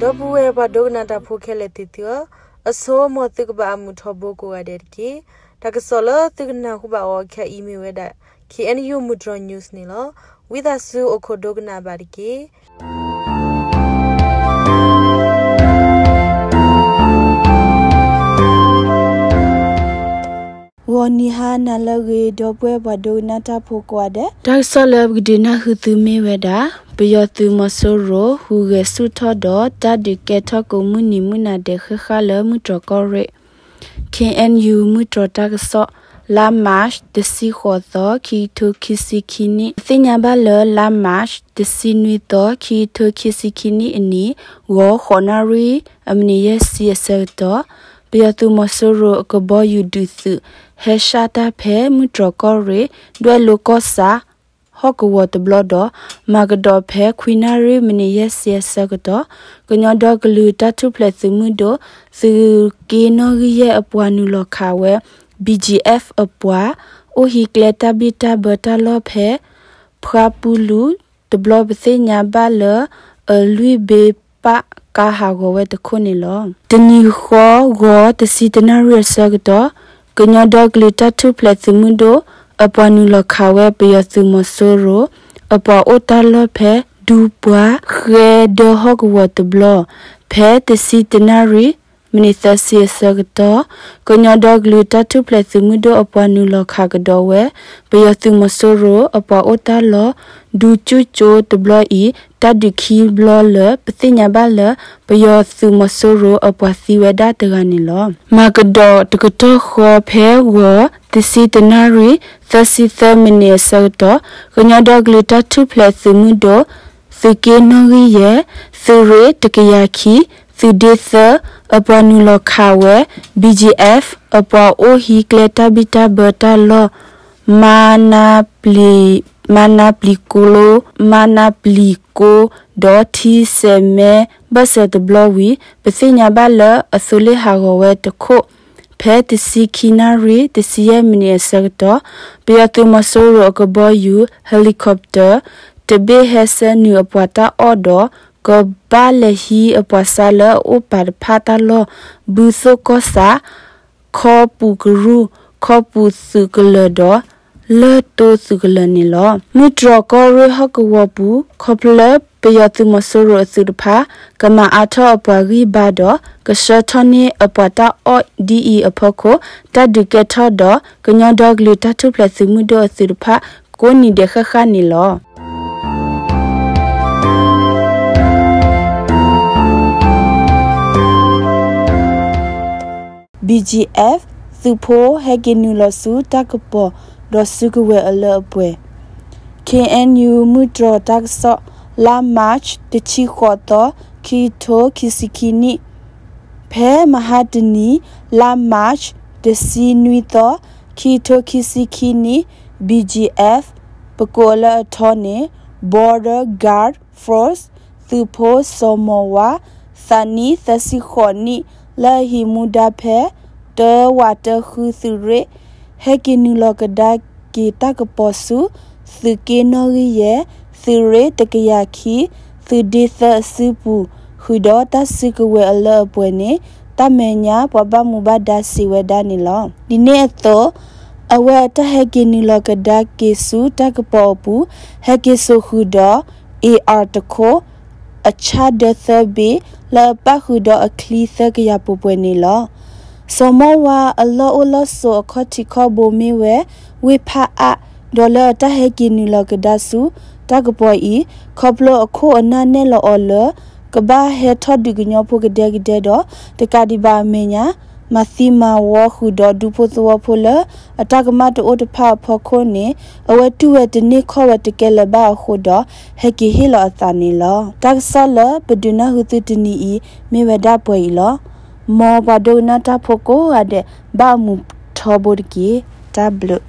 ဒီပုၢ်ဝဲၢ်ပှၤဒိကနၣ်တၢ်ဖိခဲလၢာ်သ့ၣ်သုဧၢ, အဆိ မ်သုကဘၣ်အမုာ်ထီဘိကိးဂၤဒဲးတက့ၢ်. တၢ်ကစီၣ်လၢသုကနၢ်ဟူဘၣ်အီၤခဲအံၤမ့ၢ်ဝဲဒၣ် K N U မုၢ်တြီၤ news န့ၣ်လီၤ. ဝံသးစူၤအိၣ်ခိးဒိကနၣ်ဘၣ်တက့ၢ်. ဂီၤနံၤဟါနၤလၢအဂ့ၤ ဒီပုၢ်ဝဲၢ်ပှၤဒိကနၣ်တၢ်ဖိကိးဂၤဒဲး, တၢ်ကစီၣ်လၢပကဒုးနၢ်ဟူသုမ့ၢ်ဝဲဒၣ် ပယီၤသုးမီၤစိရိၤ ဟူးဂဲၤဆူၣ်ထီၣ်ဒီး တၢ်ဒုးကဲထီၣ်ကိးမုၢ်နံၤမုၢ်နၤဒဲးဃၣ်ဃၣ်လၢမုၢ်တြီၤကီၢ်ရ့ၣ် K N U မုၢ်တြီၤတၢ်ကစီၣ် လါ March တဆံဃိးသီ ခံကထိခံဆံခံနံၣ်, ပသ့ၣ်ညါဘၣ်လၢလါ March တဆံနွံသီ ခံကထိခံဆံခံနံၣ်အနံၤ ဂီၤဃိးနၣ်ရံၣ် အမံးနံးယဲၢ်ဆံအဆၢကတီၢ် ပယီၤသုးမီၤစိရိၤအကဘီယူၤဒုးသုး ဟဲဆှၣ်တၢ်ဖဲမုၢ်တြီၤကီၢ်ရ့ၣ် ဒွဲၣ်လိၤကီၢ်ဆၣ် ဟီၣ်ကဝီၤတဘျီဒီး မၤကဒီးဖဲခွံနၣ်ရံၣ် မံးနံးယဲၢ်ဆံအဆၢကတီၢ် ကညီဒီကလုာ်တၢ်ထူၣ်ဖျဲးသုးမုၢ်ဒိၣ် သုးက့နီၣ်ဂံၢ်ယဲၢ်အပှၤနုာ်လီၤခးဝဲ B G F အပှၤ အိၣ်ဟံးကျဲတၢ်ဘံၣ်တၢ်ဘၢတၢ်လီၢ်ဖဲ ဖှါပူလူ တဘျီပသ့ၣ်ညါဘၣ်လၢ အလွံၢ်ဘ့ၣ်ပၣ်ကါဟးဂီၤဝဲတခိၣ်န့ၣ်လီၤ. တနံၤဃီ ဂီၤတဆံတနၣ်ရံၣ်အဆၢကတီၢ် ကညီဒီကလုာ်တၢ်ထူၣ်ဖျဲးသုးမုၢ်ဒိၣ် အပှၤနုာ်လီၤခးဝဲပယီၤသုးမီၤစိရိၤ အပှၤအိၣ်တၢ်လီၢ်ဖဲ ဒူပှၤဃဲဒၢဟီၣ်ကဝီၤတဘျီ ဖဲတဆံတနၣ်ရံၣ် မံးနံးသၢဆံအဆၢကတီၢ် ကညီဒီကလုာ်တၢ်ထူၣ်ဖျဲးသုးမုၢ်ဒိၣ်အပှၤနုာ်လီၤခးကဒီးဝဲ ပယီၤသုးမီၤစိရိၤ အပှၤအိၣ်တၢ်လီၢ် ဒူကၠူၣ်ကၠိတဘျီအံၤ တၢ်ဒုးခံဘျီလၢ ပသ့ၣ်ညါဘၣ်လၢ ပယီၤသုးမီၤစိရိၤအပှၤသံဝဲဒၣ်တဂၤန့ၣ်လီၤ. မၤကဒီးတကတီၢ်ဃီဖဲဂီၤ တဆံတနၣ်ရံၣ် သၢဆံသၢမံးနံးအဆၢကတီၢ် ကညီဒီကလုာ်တၢ်ထူၣ်ဖျဲးသုးမုၢ်ဒိၣ် သုးက့နီၣ်ဂံၢ်ယဲၢ် သုးရ့ၣ်တကယၤခံ သုးဒ့သၢ အပှၤနုာ်လီၤခးဝဲ B G F အပှၤအိၣ်ဟံးကျဲတၢ်ဘံၣ်တၢ်ဘၢတၢ်လီၢ် မၤနပျံၤ မၤနပျံၤကျိ မၤနပျံၤကိ ဒီးထံစဲးမဲဘၢၣ်စၢၤတဘျီဝံၤ ပသ့ၣ်ညါဘၣ်လၢအသိလ့ၣ်ဟးဂီၤဝဲတခိၣ် ဖဲတဆံခံနၣ်ရံၣ် တဆံယဲၢ်မံးနံးအဆၢကတီၢ် ပယီၤသုးမီၤစိရိၤအကဘီယူၤ helicopter တဘ့ၣ်ဟဲဆှၢနုာ်အပှၤတၢ်အီၣ်ဒီး ကဘၣ်လဲၤဟံးအပှၤဆါလၢအအိၣ်ပာ်တဖၣ်တၢ်လီၢ် ဘုသိၣ်ကီၢ်ဆၣ် ခီပူၤကရူၢ် ခီပူၤသုးကလၢၤဒီး လၢၢ်တိသုးကလၢၤန့ၣ်လီၤ. မုၢ်တြီၤကီၢ်ရ့ၣ်ဟီၣ်ကဝီၤပူၤ ခီဖျိလၢပယီၤသုးမီၤစိရိၤအသုးတဖၣ် ကမၤအါထီၣ်အပှၤဂံၢ်ဘါဒီး ကဆှၢထီၣ်န့ၢ်အပှၤတၢ်အီၣ်ဒ်အံၤအဖီခိၣ် တၢ်ဒုးကဲထီၣ်ဒီး ကညီဒီကလုာ်တၢ်ထူၣ်ဖျဲးသုးမုၢ်ဒိၣ်အသုးတဖၣ် ကိးနံၤဒဲးဃၣ်ဃၣ်န့ၣ်လီၤ. B G F သုးဖိဟဲက့ၤနုာ်လီၤဆူတၢ်ကပီၤ ဒီးစုကဝဲၤအလၢအပှဲၤ K N U မုၢ်တြီၤတၢ်ကစီၣ် လါ March တဆံဃိးသီ ခံကထိခံဆံခံနံၣ် ဖဲမဟါတနံၤ လါ March တဆံနွံသီ ခံကထိခံဆံခံနံၣ် B G F ပကိးလၢအထီန့ၣ် Border Guard Force သုးဖိစီၤမီၤဝါ သးနံၣ်သၢဆံဃိးနံၣ် လၢအဟံးမူဒါဖဲ တၢဝးတၢဃုသုးရ့ၣ် ဟဲက့ၤနုာ်လီၤကဒါက့ၤတၢ်ကပီၤဆူ သုးက့နီၣ်ဂံၢ်ယဲၢ် သုးရ့ၣ်တကယၤခံ သုးဒ့သၢအစုပူၤ ဃုာ်ဒီးတၢ်စုကဝဲၤအလၢအပှဲၤန့ၣ် တၢ်မဲာ်ညါပှၤဘၣ်မူဘၣ်ဒါစံးဝဲဒၣ်န့ၣ်လီၤ. ဒ်န့ၣ်အသိး အဝဲအတၢ်ဟဲက့ၤနုာ်လီၤကဒါက့ၤဆူတၢ်ကပီၤအပူၤ ဟဲက့ၤစိာ်ဃုာ်ဒီး A R တခိၣ် အဆၣ်ဒၢသၢဘ့ၣ် လၢအပၣ်ဃုာ်ဒီးအချံသၢကယၤပှဲၤပှဲၤန့ၣ်လီၤ. စီၤမီၤဝါအလီၢ်အိၣ်လီၢ်ဆိးအခီၣ်ထံးခီၣ်ဘိမ့ၢ်ဝဲ ဝ့ၢ်ဖးအါ ဒီးလၢအတၢ်ဟဲက့ၤနုာ်လီၤကဒါဆူ တၢ်ကပီၤအံၤ ခီဖျိအခိၣ်အနၢ်နဲၣ်လီၤအီၤလၢ ကဘၣ်ဟဲထီၣ်ဒုးကညီဖိကဒဲကဒဲဒီး တကးဒံးဘၣ်အမဲာ်ညါ မၤသံမၤဝီဃုာ်ဒီးဒူဖိသဝီဖိလၢ အတၢ်ကမၣ်တအိၣ်တဖၣ်အဖီခိၣ်န့ၣ် အဝဲတူၢ်ဝဲတန့ၢ်ခီၣ်ဝဲတကဲလၢၤဘၣ်အဃိဒီး ဟဲက့ၤဟ့ၣ်လီၤအသးန့ၣ်လီၤ. တၢ်ကစီၣ်လၢပဒုးနၢ်ဟူသုတနံၤအံၤ မ့ၢ်ဝဲဒၣ်ပှဲၤအံၤလီၤ. မ်ပှၤဒိကနၣ်တၢ်ဖိကိးဂၤဒဲး ဘၣ်အမုာ်ထီဘိတက့ၢ်. တၢ်ဘျုး